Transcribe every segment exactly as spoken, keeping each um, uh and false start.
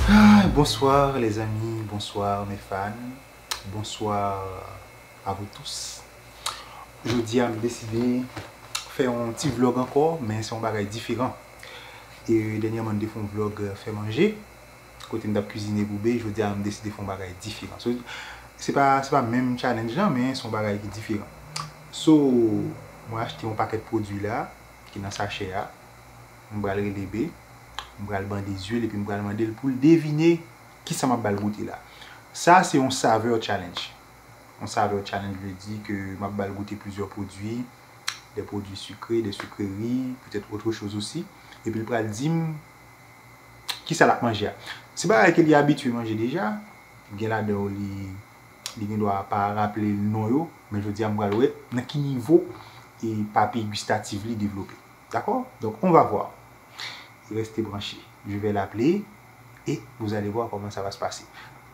Ah, bonsoir les amis, bonsoir mes fans, bonsoir à vous tous. Jodi a m deside fè yon ti vlog ankò, men se yon bagay diferan. E dènyèman m te fè yon vlog, euh, fè manje, kote m t ap kwizine pou Bee. Jodi a m deside fè yon bagay diferan. So, se pa, se pa menm challenge lan, men se yon bagay ki diferan. So, mwen achte yon pakèt pwodui la, ki nan sachè a. M pral rele Bee, m pral ban de zyel epi m pral mande l pou l devine kisa m ap ba l goute la. Sa se yon savè challenge. Yon savè challenge vle di ke m ap ba l goute plizyè pwodui, de pwodui sikre, de sikre ri, petèt otre choz osi. Epi l pral di m kisa l ap manje a. Se bagay ke li abitye manje deja, gen ladan yo li, li gen dwa pa raple non yo, men jodi a m pral wè nan ki nivo e papye gistatif li devlope. Dakò? Donc, on va voir. Restez branchés. Je vais l'appeler et vous allez voir comment ça va se passer.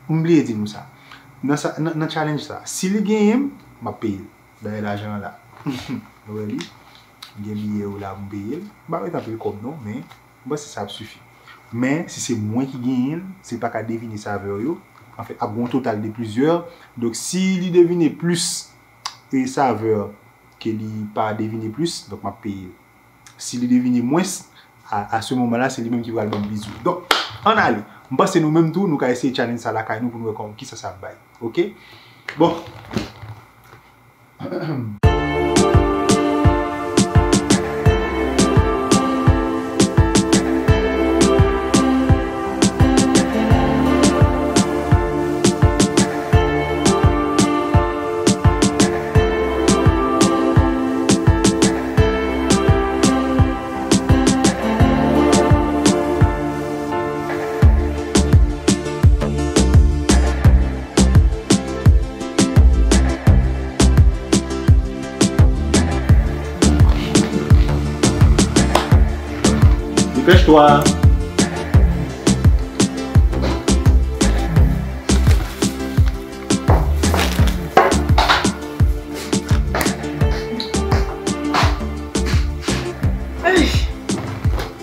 M bliye di nou sa. Nan sa, nan, nan challenge sa, si li genyen m, m ap peye l. Dayè lajan an la. Ou wè li? Gen biyè yo la pou m peye l. M pa met anpil kòb non, men m panse sa ap sifi. Men si se mwen ki genyen l, si l pa ka devine savè yo, anfèt, ap gen yon total de plizyè. Donk, si li devine plis e savè ke li pa devine plis, donk m ap peye l. Si li devine mwens, a, a se moman la, se li menm ki pral ban m bizou. Donk, ann ale. M panse nou menm tou, nou ka eseye challenge sa lakay nou pou nou wè kòman, kisa sa ap bay. Oke? Bon. Dépêche-toi.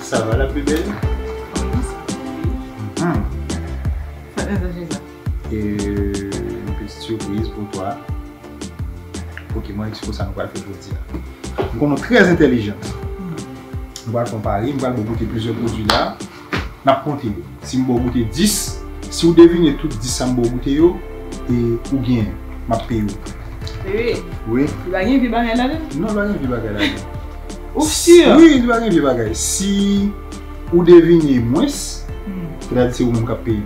Sa va, la plus belle? Mhm. Sa, sa, sa, sa. Et une petite surprise pour toi. Ok, mwen ekspo sa nou pral fè jodi a. M konnen w trè entèlijan. M pral fè yon pari, m pral ba w goute plizyè pwodui la. N ap konte yo. Si m ba w goute dis, si w devine tout dis sa m ba w goute yo, e ou genyen, m ap peye w. Bebe, wi. Li pa gen vye bagay ladan l? Non, li pa gen vye bagay ladan l. Ou si? Wi, li pa gen vye bagay. Si ou devine mwens, hmm, sètadi se ou menm k ap peye.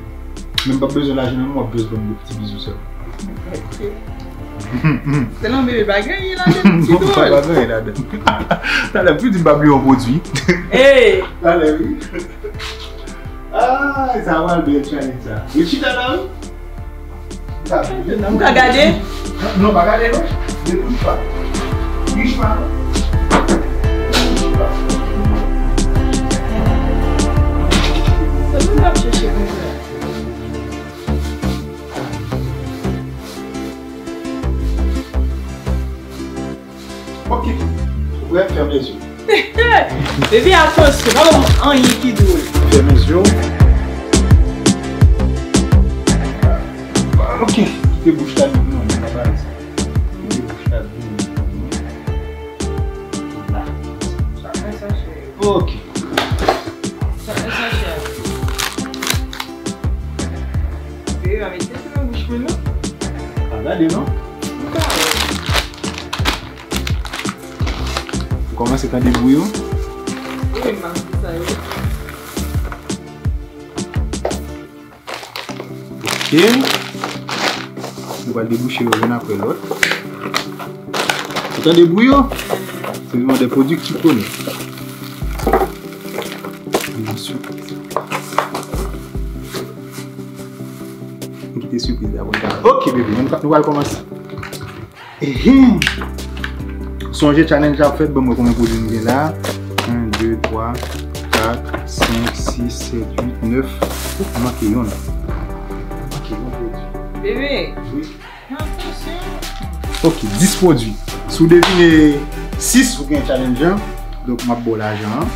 Men m p ap bezwen lajan nan men w, w ap jis ban m de ti bizou sèlman. Se nan bebe pa gen anyen ladan l, ti dwòl. Non, pa gen anyen ladan l. Talè m tou di m pa bliye yon pwodui. Ey! Talè, wi. Ah, sa pral bèl challenge sa. Yo chita la, wi. M ka gade? Non, pa gade, non. Ne touche pas. Touche pas, non. Sa nou ap chèche konsa? Ok. Ou prè? Fèmen zye. Bebe, atansyon, pa ban m anyen ki dwòl. Fèmen zye w. Ok. Kite bouch la vide, non, men pa pale sa. Kite bouch la vide, non. La. Ok. Sa, sa, sa. Bebe, pa mete sa nan bouch mwen, non. Pa gade, non. M pa wè. Ou kòmanse tande bri yo? Wi, m ap di sa yo. Ok. Nou pral debouche yo youn apre lòt. Ou tande bri yo? Se yon de pwodui ki konnen. Yon sipriz. M kite sipriz la pou l ta. Ok, bebe, nou pral kòmanse. Ehe. Sonje challenge la ap fèt, ban m wè konbyen pwodui m gen la. En, de, twa, kat, senk, sis, sèt, uit, nèf. Ouf, manke yonn. Manke yon pwodui. Bebe. Wi. Fè atansyon. Ok, dis pwodui. Si w devine sis, ou gen challenge an. Donk, m ap ba w lajan an.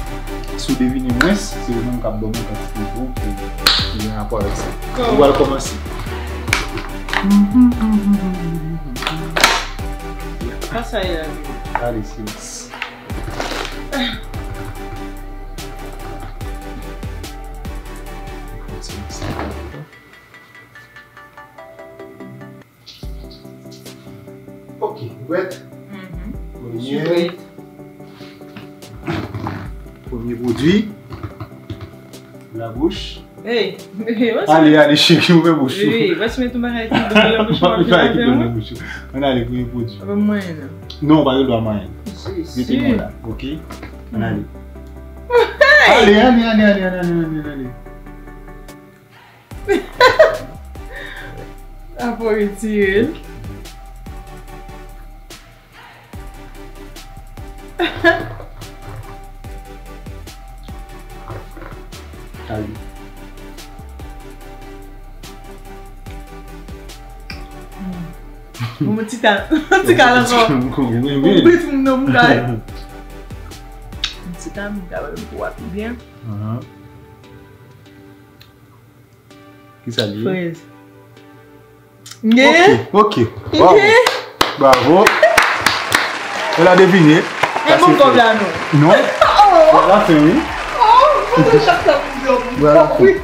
Si w devine mwens, se ou menm k ap ban mwen kantite gwo pou, pou gen Ou pral kòmanse. Kòman? Ou pral kòmanse. Sa sa ye la menm? Ale, silans. Fon silans. Ok, ou prèt? Mhm. Premye, premye pwodui. Labouch. Hey, ale, ale, cheri, ouvè bouch ou. Wi, wè si mete yon bagay ki bon nan bouch ou, ap vin avè mwen. Ann ale, premye pwodui. Ban m mwayen nan. Non, ou pa gen dwa mwayen. Mete men w la, ok? Ann ale. Ale, ale, ale, ale. Apre w retire l. Kale. Bon, ti kal, ti kal ankò. Ou bit moun nan m kay. Ti kal m kay wè m pou w ap byen. Kisa li ye? Frèz. M genyen? Ok, ok. Bravo. M genyen? Bravo. Ou la devine. E sa bon se kòb la non? Non. Oh. Ou la fen, wi. Oh, mwen chak sa pou yo. Ou la fen.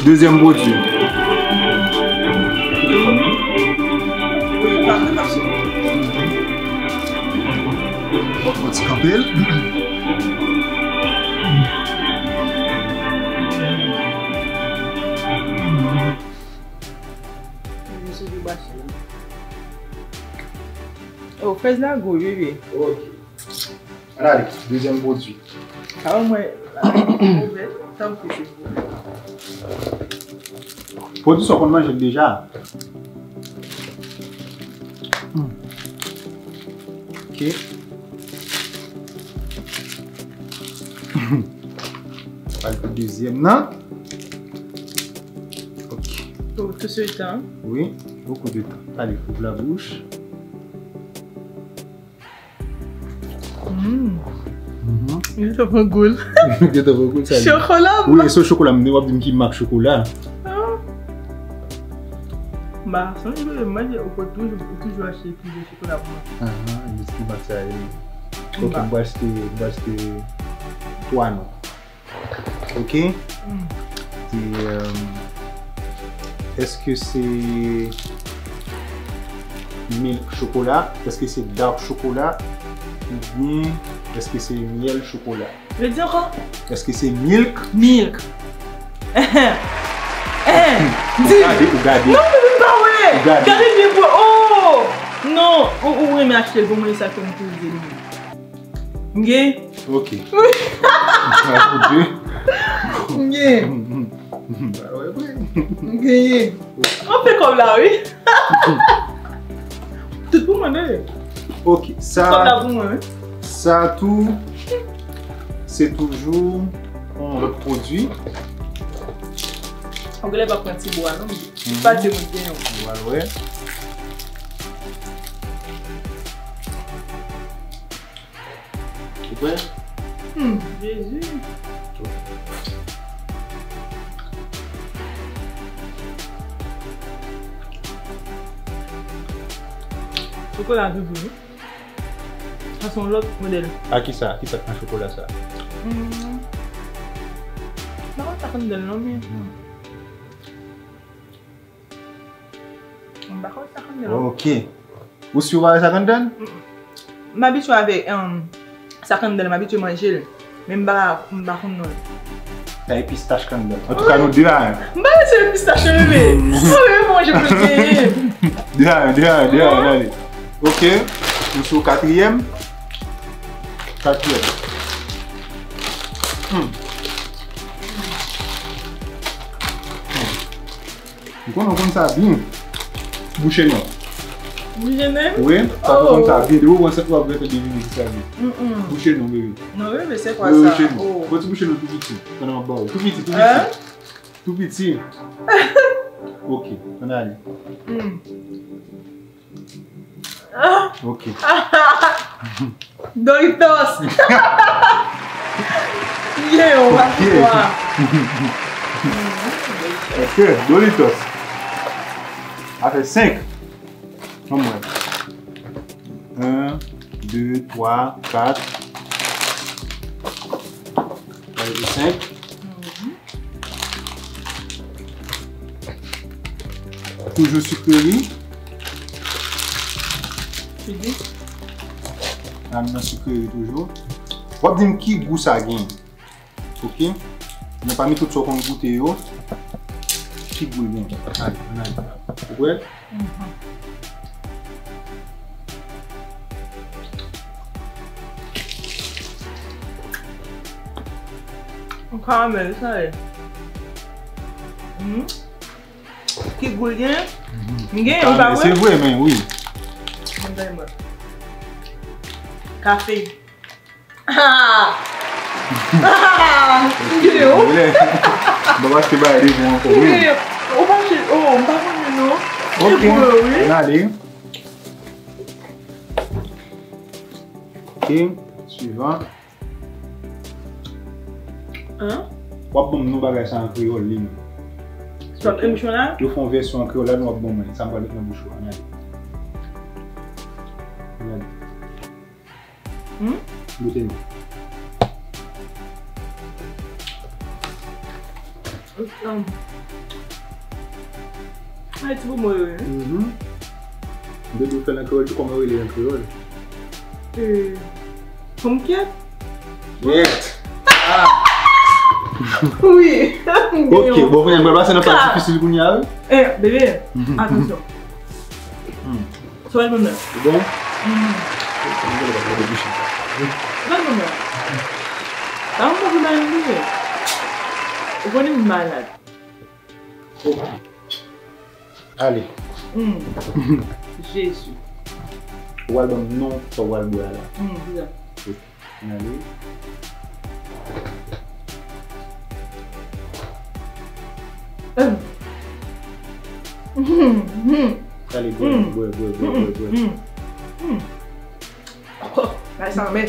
Dezyèm pwodui. Fò ti kanpe l. Oh, frèz la gou, wi, wi. Ok. Ann ale, dezyèm pwodui. Sa yo mwen, tanpri, silvouplè. Pwodui sa w konn manje l deja. Hmm. Ok. Pral pou dezyèm nan. Ok. Pou tout se tan. Wi, beaucoup de temps. Ale, ouvri la bouche. Mm. Mhm. Li te pran gou l. Li te pran gou l, sa li. Chokola. Wi, blan. Se chokola, men w ap di m ki mak chokola. Ah. M pa sonje, mwen, ou konn toujou, ou toujou achte plis de chokola pou mwen. Aha, e ki mak sa ye? Ok, m va achte, m va achte twa non. Ok? Mm. E, euh, èske se milk chokola? Èske se dark chokola? Oubyen èske se miel chokola? Redi ankò. Èske se milk? Milk. Di. Ou gade, ou gade. Non, men m pa wè. Ou gade. Gade byen pou, oh! Non, ou, ou renmen achte l pou mwen, sa fè m poze li. M gen. Ok. M gen. M gen. Anpe kòb la, wi. Tout pou mwen, bebe. Ok, sa, kòb la pou mwen, wi. Sa tou, se toujou yon lòt pwodui. Ou genlè pa pran ti bwa, non? Mhm. Pa di mwen gen yon. Ou pral wè. Ou prè? Hmm, Jezi. Chokola toujou, wi. Sa se yon lòt modèl. A kisa? Kisa k nan chokola sa? Hmm. M pa konn sa k anndan l non, men. Hmm. M pa konn sa k anndan l. Ok. Ou si ou pa wè sa k anndan l? M abitye avèk, em, sa k anndan l, m abitye manje l. Men m pa, m pa konn non l. Sa e pistach k anndan l. Antouka, nou de a en. M pa wè se pistach yo, bebe. Ou wè manje pou l genyen. De a en, de a en, de a en, ale. Ok. Nou sou katriyèm. Katriyèm. Hmm. M konnen w konn sa byen. Bouche non. Bouche non? Wi, sa w konn sa byen. Depi w pran sa, w ap gentan devine ki sa ye. Mm-mm. Bouche non, bebe. Non, bebe, se kwa sa? Wi, bouche non. Oh. Bon, ti bouche non tou piti. Pandan m ap ba w. Tou piti, tou piti. Hein? Tou piti. Ok, ann ale. Mm. Ah. Ok. Doritos. Ye, on va voir. Èske Doritos? Sa fè senk. Ann wè. En, de, twa, kat. Sa fè senk. Toujou sikre li. Nan sikre li toujou. W ap di m ki gou sa gen. Ok? Nan pami tout sa w konn goute yo, ki gou l gen? Al, ann al. Ou prè? Yon karamèl, sa ye. Ki gou l gen? M gen, ou pa wè? Se vre, men wi. Kafe. Ah! Ah! M gen yo. Bon, paske bagay de bon ankò, wi. M gen yo. Ou pa che-, oh, m pa konnen non. Ok, ann ale. Ok, swivan. An? W ap ban m non bagay sa an kreyòl, li menm. Sa w ap enmichon la? Yo fè yon vèsyon an kreyòl la, nou w ap ban mwen. Sa m pral met nan bouch ou, ann ale. Ann ale. Hmm? Goute non. Um, Ayiti pou mwen, wi. Mhm. Depi w fè l an kreyòl, tou kòman w rele l an kreyòl? Euh, Pomkyèt? Yèt! Ah! Wi. Ok, bon, kounye a, mwen pase nan pati difisil kounye a, wi. Eh, bebe, atansyon. Hmm. Sa w al ban m la? Ou bon? Mhm. Sa w al ban m la? Sa yon move bagay m vle. Ou konnen m malad. Ok. Ale. Hmm. Jezi. Ou al ban m non sa w al bwè a la. Hmm, se sa. Ok. Ann ale. Ale, bwè, bwè, bwè, bwè, bwè, bwè. Oh, bagay sa anmè.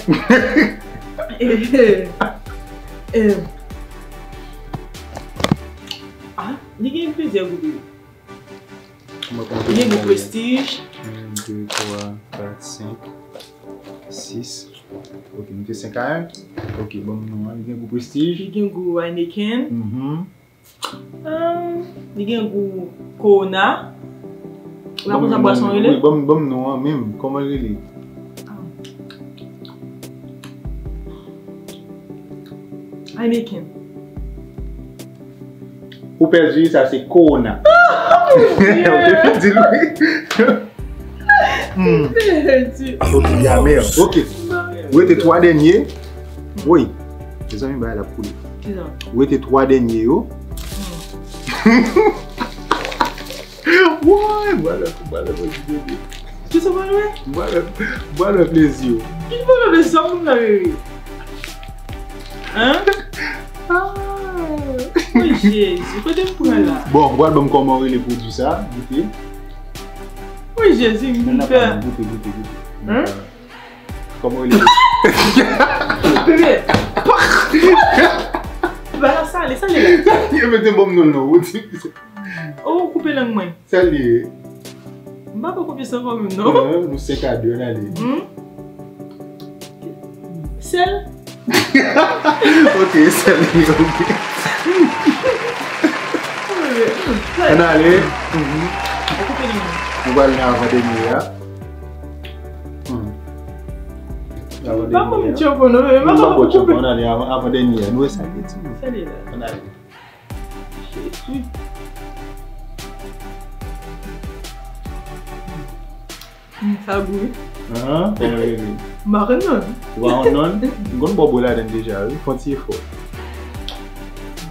Eh, eh, eh. Ah, li gen plizyè gou. Li gen gou Prestige. En, de, twa, kat, senk, sis. Ok, nou te senk a en. Ok, ban m non an. Li gen gou Prestige. Li gen gou Heineken. Mhm. Ahn, li gen gou Corona. Ou pa konn sa bwason rele? Wi, ban m, ban m non an menm. Kòman l rele? Heineken. Ou pèdi, sa se Corona. Ou te fin di l, wi. Hmm. Ok, li amè. Ok. Rete twa dènye. Wi. Mezanmi, bagay la ap koule. Rete twa dènye yo. Woy, bwa lòt, bwa lòt, bwa lòt, bebe. Kisa w pral wè? Bwa lòt, bwa lòt plezi yo. Ki bwa lòt plezi sa moun nan rele? Hein? Ah. Wi, Jezi, kote m pran la? Bon, ou pral ban m kòman w rele pwodui sa, goute. Wi, Jezi, m pè. Goute, goute, goute. Hein? Kòman w rele? Bebe. Ba la sale, sale la. Yo mete bon non non, ou di. Oh, koupe lang mwen. Sale. M pa poko pye san kòm non. Non, nou senk a de, ann ale. Hmm? Sèl. Ok, sèl, ok. Ann ale. Mhm. Ou koupe li. Nou pral nan avan dènye a. Hmm. Avan dènye a. Pa ban m tchonpon non, men m pa poko koupe. Ann ale, avan, avan dènye a. Nou wè sa ki di. Sèl la. Ann ale. Jezi. Hmm, sa gou wi. An, kòman l rele? M pa konn non. Ou pa konn non? M konn ba w bwè ladann deja wi, fè yon ti efò.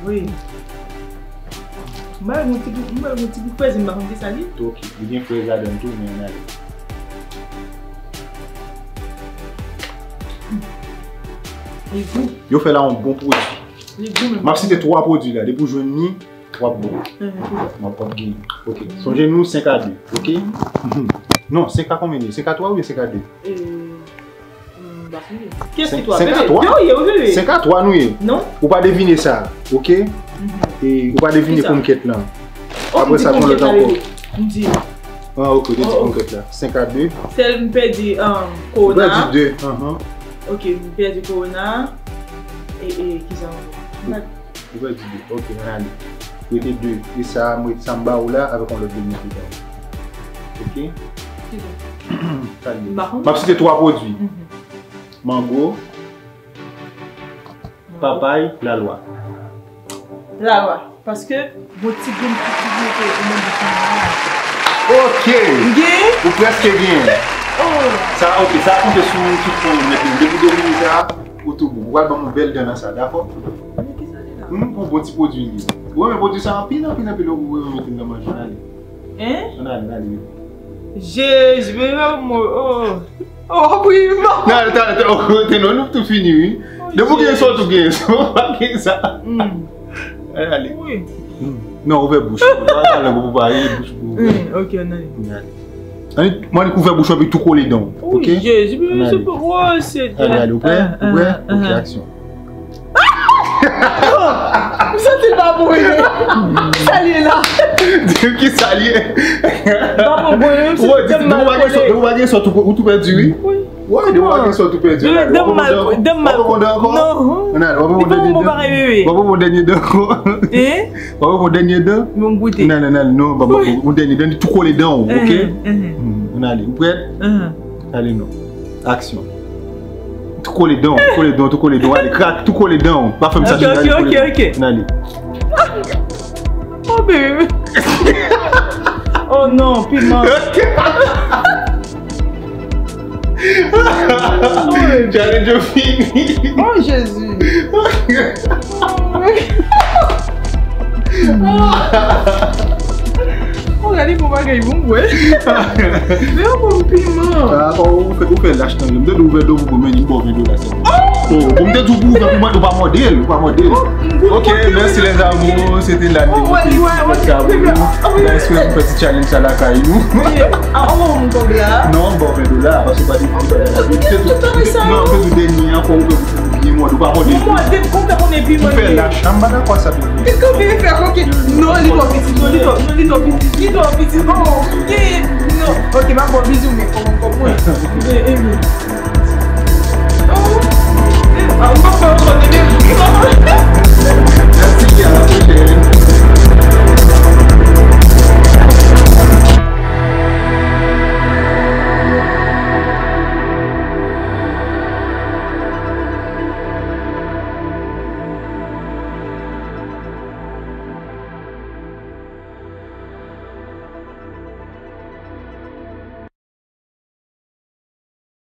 Wi. M ba l yon ti gou, m ba l yon ti gou frèz, m pa konn kisa li. Ok, li gen frèz ladann tou, men ann ale. Li gou. Yo fè la yon bon pwodui. Li gou menm. M ap site twa pwodui la, depi w jwenn li, w ap bon. Mhm, se sa. W ap, w ap genyen. Ok. Sonje nou senk a de, ok? Mhm. Non, senk a konbyen li ye? Senk a twa oubyen senk a de? Euh, m pa sonje. Kiyès ki twa? Senk a twa. Bebe, de w ye, wi, bebe. Senk a twa nou ye. Non. Ou pa devine sa, ok? Mhm. E ou pa devine ponkèt lan. Apre sa, gon lòt ankò. M di. Ah, ok, ou te di ponkèt la. Senk a de. Sèl m pèdi, um, Corona. Ou pèdi de. Ahan. Ok, m pèdi Corona. E, e, kisa ankò? Ou pèdi de. Ok, ann ale. Rete de. E sa, mwen, sa m ba ou la, avèk yon lòt de mwen. Ok? Kisa? M ap site twa pwodui. Mango, papay, lalwa. Lalwa. Paske, bon ti grenn piti grenn ke ou menm ou konn la. Ok! M gen? Ou prèske gen. Oh! Sa, ok, sa konte sou tout fò ou mete. Depi de minit sa, ou tou bon. Ou pral ban m yon bèl dan nan sa, dakò? Men kisa li la? Hmm, yon bon ti pwodui li. Ou renmen pwodui sa anpil, anpil, anpil, ou renmen mete l nan manje, ale. Hein? Ann ale, ann ale. Jezi, men mwen, oh. Oh, wi, non. Nan, ta, ta, oh, te non, nou tou fini, wi. Depi w gen sa, w tou gen sa. Ou pa gen sa. Hmm. Ann ale. Wi. Hmm. Non, ouvè bouch. Ou pa pale pou pale, bouch pou ouvè. Hmm, ok, ann ale. Ann ale. Ann, mwen, ouvè bouch ou epi tou kole dan w. Ok? Wi, Jezi, men se pa, oh, Senyè. Ann ale, ou prè? Ou prè? Ok, aksyon. M santi l pa bon, wi. Sa l ye la? Di m ki sa l ye. M pa bon, bon, menm si dan m mal kole. Depi w pa gen sòt, ou tou pèdi, wi. Wi. Wi, depi w pa gen sòt, ou pèdi. Ann ale, w ap pran dan ankò? W ap pran dan ankò? Non. Ann ale, w ap pran dènye dan? W ap pran dènye dan ankò? Hein? W ap pran dènye dan? Bon, goute. Nan, nan, nan, non, ba, ba, yon dènye dan, tou kole dan w, ok? Ann ale, ou prèt? Ale non. Aksyon. Tou kole dan, tou kole dan, tou kole dan. Ale, krak, tou kole dan. Pa fè m sa, ok, ok, ok, ok. Ann ale. Oh, baby. Oh non, piman. Challenge yo fini. Oh, Jezi. Oh, gade bon bagay, bon, bwè. Men yon bon piman. Ah, oh, ou fè, ou fè lach nan men. M te di w ouvè do pou mwen, m ba w ven dola sèlman. Oh, bon, m te di w pou ouvè pou mwen, ou pa mòde l, ou pa mòde l. Ok, mèsi les amours, se te la. Guys, fè ti challenge sa lakay nou. Ah, oh, m kob la. Non, m ba w ven dola, paske ou pa di. Non, m te di w dènye an, fò ou fè byen mòde, ou pa mòde l. Ou fè lach, m pa dakò sa, baby. Li kanpe, li fè koke. Non, li twò piti, non, li twò, non, li twò piti, li twò piti, non. Non. Ok, m ap ba w bizou, men fò w konprann. Oh, eh, ah, m pa